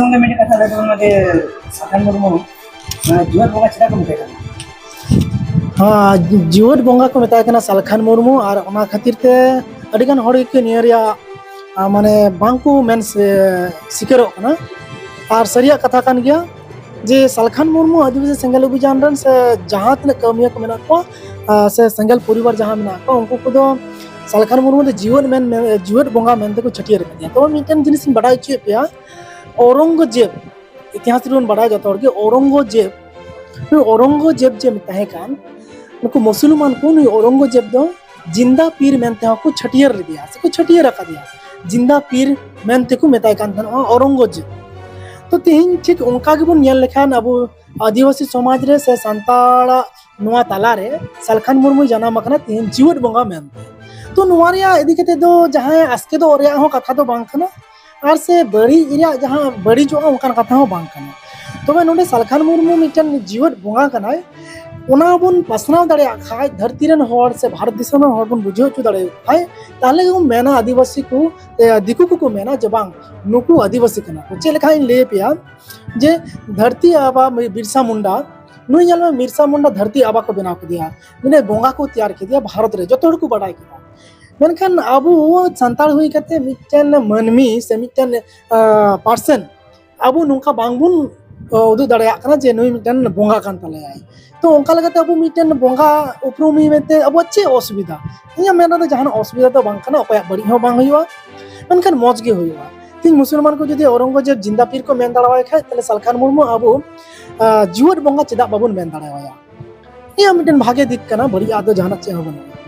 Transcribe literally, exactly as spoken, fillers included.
ᱜᱚᱢᱠᱮ, ᱢᱤᱫᱴᱮᱱ ᱠᱟᱛᱷᱟ ᱞᱟᱹᱭ ᱛᱟᱵᱚᱱ ᱢᱮ ᱡᱮ ᱥᱟᱞᱠᱷᱟᱱ ᱢᱩᱨᱢᱩ, ᱢᱟᱱᱮ, ᱡᱤᱣᱮᱫ ᱵᱚᱸᱜᱟ ᱪᱮᱫᱟᱜ ᱠᱚ ᱢᱮᱛᱟᱭ ᱠᱟᱱᱟ? ᱦᱮᱸ, ᱡᱤᱣᱮᱫ ᱵᱚᱸᱜᱟ ᱠᱚ ᱢᱮᱛᱟᱭ ᱠᱟᱱᱟ ᱥᱟᱞᱠᱷᱟᱱ ᱢᱩᱨᱢᱩ, ᱟᱨ ᱚᱱᱟ ᱠᱷᱟᱹᱛᱤᱨ ᱛᱮ ᱟᱹᱰᱤᱜᱟᱱ ᱦᱚᱲ ᱜᱮᱠᱚ ᱱᱤᱭᱟᱹ ᱨᱮᱭᱟᱜ, ᱟ, ᱢᱟᱱᱮ, ᱵᱟᱝᱠᱚ ᱢᱮᱱ ᱥᱮ-, ᱥᱤᱠᱟᱹᱨᱚᱜ ᱠᱟᱱᱟ᱾ ᱟᱨ ᱥᱟᱹᱨᱤᱭᱟᱜ ᱠᱟᱛᱷᱟ ᱠᱟᱱ ᱜᱮᱭᱟ ᱡᱮ ᱥᱟᱞᱠᱷᱟᱱ ᱢᱩᱨᱢᱩ ᱟᱹᱫᱤᱵᱟᱹᱥᱤ ᱥᱮᱸᱜᱮᱞ ᱚᱵᱷᱤᱡᱟᱱ ᱨᱮᱱ ᱥᱮ ᱡᱟᱦᱟᱸ ᱛᱤᱱᱟᱹᱜ ᱠᱟᱹᱢᱤᱭᱟᱹ ᱠᱚ ᱢᱮᱱᱟᱜ ᱠᱚᱣᱟ, ᱟ, ᱥᱮ ᱥᱮᱸᱜᱮᱞ ᱯᱚᱨᱤᱵᱟᱨ ᱡᱟᱦᱟᱸ ᱢᱮᱱᱟᱜ ᱠᱚᱣᱟ, ᱩᱱᱠᱩ ᱠᱚᱫᱚ ᱥᱟᱞᱠᱷᱟᱱ ᱢᱩᱨᱢᱩ ᱫᱚ ᱡᱤᱣᱮᱫ ᱢᱮᱱ, ᱢᱮᱱ, ᱡᱤᱣᱮᱫ ᱵᱚᱸᱜᱟ ᱢᱮᱱᱛᱮ ᱠᱚ ᱪᱷᱟᱹᱴᱭᱟᱹᱨ ᱟᱠᱟᱫᱮᱭᱟ᱾ ᱛᱚᱵᱮ ᱢᱤᱫᱴᱮᱱ ᱡᱤᱱᱤᱥ ᱤᱧ ᱵᱟᱰᱟᱭ ᱦᱚᱪᱚᱭᱮᱫ ᱯᱮᱭᱟ, ᱚᱣᱨᱚᱝᱜᱚᱡᱮᱵ, ᱤᱛᱤᱦᱟᱥ ᱨᱮᱵᱚᱱ ᱵᱟᱰᱟᱭ ᱡᱚᱛᱚ ᱦᱚᱲ ᱜᱮ, ᱚᱣᱨᱚᱝᱜᱚᱡᱮᱵ, ᱱᱩᱭ ᱚᱣᱨᱚᱝᱜᱚᱡᱮᱵ ᱡᱮ ᱛᱟᱦᱮᱸ ᱠᱟᱱ, ᱱᱩᱠᱩ ᱢᱩᱥᱚᱞᱢᱟᱱ ᱠᱚ ᱱᱩᱭ ᱚᱣᱨᱚᱝᱜᱚᱡᱮᱵ ᱫᱚ ᱡᱤᱱᱫᱟ ᱯᱤᱨ ᱢᱮᱱᱛᱮ ᱦᱚᱸ ᱠᱚ ᱪᱷᱟᱹᱴᱭᱟᱹᱨ ᱞᱮᱫᱮᱭᱟ, ᱥᱮ ᱠᱚ ᱪᱷᱟᱹᱴᱭᱟᱹᱨ ᱟᱠᱟᱫᱮᱭᱟ, ᱡᱤᱱᱫᱟ ᱯᱤᱨ ᱢᱮᱱᱛᱮ ᱠᱚ ᱢᱮᱛᱟᱭ ᱠᱟᱱ ᱛᱟᱦᱮᱱᱟ ᱚᱣᱨᱚᱝᱜᱚᱡᱮᱵ᱾ ᱛᱚ, ᱛᱮᱦᱮᱧ ᱴᱷᱤᱠ ᱚᱱᱠᱟ ᱜᱮᱵᱚᱱ ᱧᱮᱞ ᱞᱮᱠᱷᱟᱱ, ᱟᱵᱚ ᱟᱹᱫᱤᱵᱟᱹᱥᱤ ᱥᱚᱢᱟᱡᱽ ᱨᱮ ᱥᱮ ᱥᱟᱱᱛᱟᱲᱟᱜ ᱱᱚᱣᱟ ᱛᱟᱞᱟᱨᱮ ᱥᱟᱞᱠᱷᱟᱱ ᱢᱩᱨᱢᱩᱭ ᱡᱟᱱᱟᱢ ᱟᱠᱟᱱᱟ ᱛᱮᱦᱮᱧ ᱡᱤᱣᱮᱫ ᱵᱚᱸᱜᱟ ᱢᱮᱱᱛᱮ᱾ ᱛᱚ, ᱱᱚᱣᱟ ᱨᱮᱭᱟᱜ ᱤᱫᱤ ᱠᱟᱛᱮ ᱫᱚ ᱡᱟᱦᱟᱸᱭ ᱟᱥᱠᱮᱛᱚᱜ ᱨᱮᱭᱟᱜ ᱦᱚᱸ ᱠᱟᱛᱷᱟ ᱫᱚ ᱵᱟᱝ ᱠᱟᱱᱟ, ᱟᱨ ᱥᱮ ᱵᱟᱹᱲᱤᱡ ᱨᱮᱭᱟᱜ ᱡᱟᱦᱟᱸ ᱵᱟᱹᱲᱤᱡᱚᱜᱼᱟ, ᱚᱱᱠᱟᱱ ᱠᱟᱛᱷᱟ ᱦᱚᱸ ᱵᱟᱝ ᱠᱟᱱᱟ᱾ ᱛᱚᱵᱮ ᱱᱚᱰᱮ ᱥᱟᱞᱠᱷᱟᱱ ᱢᱩᱨᱢᱩ ᱢᱤᱫᱴᱮᱱ ᱡᱤᱣᱮᱫ ᱵᱚᱸᱜᱟ ᱠᱟᱱᱟᱭ, ᱚᱱᱟ ᱵᱚᱱ ᱯᱟᱥᱱᱟᱣ ᱫᱟᱲᱮᱭᱟᱜ ᱠᱷᱟᱡ, ᱫᱷᱟᱹᱨᱛᱤ ᱨᱮᱱ ᱦᱚᱲ ᱥᱮ ᱵᱷᱟᱨᱚᱛ ᱫᱤᱥᱚᱢ ᱨᱮᱱ ᱦᱚᱲ ᱵᱚᱱ ᱵᱩᱡᱷᱟᱹᱣ ᱦᱚᱪᱚ ᱫᱟᱲᱮᱭᱟᱠᱚ ᱠᱷᱟᱡ, ᱛᱟᱦᱚᱞᱮ ᱜᱮᱵᱚᱱ ᱢᱮᱱᱟ ᱟᱹᱫᱤᱵᱟᱹᱥᱤ ᱠᱚ, ᱮ, ᱫᱤᱠᱩ ᱠᱚᱠᱚ ᱢᱮᱱᱟ ᱡᱮ ᱵᱟᱝ, ᱱᱩᱠᱩ ᱟᱹᱫᱤᱵᱟᱹᱥᱤ ᱠᱟᱱᱟ ᱠᱚ᱾ ᱪᱮᱫ ᱞᱮᱠᱟ ᱤᱧ ᱞᱟᱹᱭ ᱟᱯᱮᱭᱟ ᱡᱮ ᱫᱷᱟᱹᱨᱛᱤ ᱟᱵᱟ ᱵᱤᱨᱥᱟ ᱢᱩᱱᱰᱟ, ᱱᱩᱭ ᱧᱮᱞ ᱢᱮ, ᱵᱤᱨᱥᱟ ᱢᱩᱱᱰᱟ ᱫᱷᱟᱹᱨᱛᱤ ᱟᱵᱟ ᱠᱚ ᱵᱮᱱᱟᱣ ᱠᱮᱫᱮᱭᱟ, ᱢᱟᱱᱮ ᱵᱚᱸᱜᱟ ᱠᱚ ᱛᱮᱭᱟᱨ ᱠᱮᱫᱮᱭᱟ ᱵᱷᱟᱨᱚᱛ ᱨᱮ, ᱡᱚᱛᱚ ᱦᱚᱲ ᱠᱚ ᱵᱟᱰᱟᱭ ᱠᱮᱫᱟ᱾ ᱢᱮᱱᱠᱷᱟᱱ ᱟᱵᱚ ᱥᱟᱱᱛᱟᱲ ᱦᱩᱭ ᱠᱟᱛᱮ ᱢᱤᱫᱴᱮᱱ ᱢᱟᱹᱱᱢᱤ ᱥᱮ ᱢᱤᱫᱴᱮᱱ, ᱟ, person ᱟᱵᱚ ᱱᱚᱝᱠᱟ ᱵᱟᱝᱵᱚᱱ, ᱟ, ᱩᱫᱩᱜ ᱫᱟᱲᱮᱭᱟᱜ ᱠᱟᱱᱟ ᱡᱮ ᱱᱩᱭ ᱢᱤᱫᱴᱮᱱ ᱵᱚᱸᱜᱟ ᱠᱟᱱ ᱛᱟᱞᱮᱭᱟᱭ᱾ ᱛᱚ, ᱚᱱᱠᱟ ᱞᱮᱠᱟᱛᱮ ᱟᱵᱚ ᱢᱤᱫᱴᱮᱱ ᱵᱚᱸᱜᱟ ᱩᱯᱨᱩᱢ ᱢᱮᱱᱛᱮ ᱟᱵᱚᱣᱟᱜ ᱪᱮᱫ ᱚᱥᱩᱵᱤᱫᱷᱟ? ᱤᱧᱟᱹᱜ ᱢᱮᱱ ᱨᱮᱫᱚ ᱡᱟᱦᱟᱱᱟᱜ ᱚᱥᱩᱵᱤᱫᱷᱟ ᱫᱚ ᱵᱟᱝ ᱠᱟᱱᱟ, ᱚᱠᱚᱭᱟᱜ ᱵᱟᱹᱲᱤᱡ ᱦᱚᱸ ᱵᱟᱝ ᱦᱩᱭᱩᱜᱼᱟ, ᱢᱮᱱᱠᱷᱟᱱ ᱢᱚᱡᱽ ᱜᱮ ᱦᱩᱭᱩᱜᱼᱟ᱾ ᱛᱮᱦᱮᱧ ᱢᱩᱥᱚᱞᱢᱟᱱ ᱠᱚ ᱡᱩᱫᱤ ᱚᱣᱨᱚᱝᱜᱚᱡᱮᱵ ᱡᱤᱱᱫᱟ ᱯᱤᱨ ᱠᱚ ᱢᱮᱱ ᱫᱟᱲᱮᱣᱟᱭ ᱠᱷᱟᱡ, ᱛᱟᱦᱞᱮ ᱥᱟᱞᱠᱷᱟᱱ ᱢᱩᱨᱢᱩ ᱟᱵᱚ, ᱟ, ᱡᱤᱣᱮᱫ ᱵᱚᱸᱜᱟ ᱪᱮᱫᱟᱜ ᱵᱟᱵᱚᱱ ᱢᱮᱱ ᱫᱟᱲᱮᱣᱟᱭᱟ? ᱱᱤᱭᱟᱹ ᱢᱤᱫᱴᱮᱱ ᱵᱷᱟᱜᱮ ᱫᱤᱠ ᱠᱟᱱᱟ, ᱵᱟᱹᱲᱤᱡ ᱟᱜ ᱫᱚ ᱡᱟᱦᱟᱱᱟᱜ ᱪᱮᱫ ᱦᱚᱸ ᱵᱟᱹᱱᱩᱜᱼᱟ᱾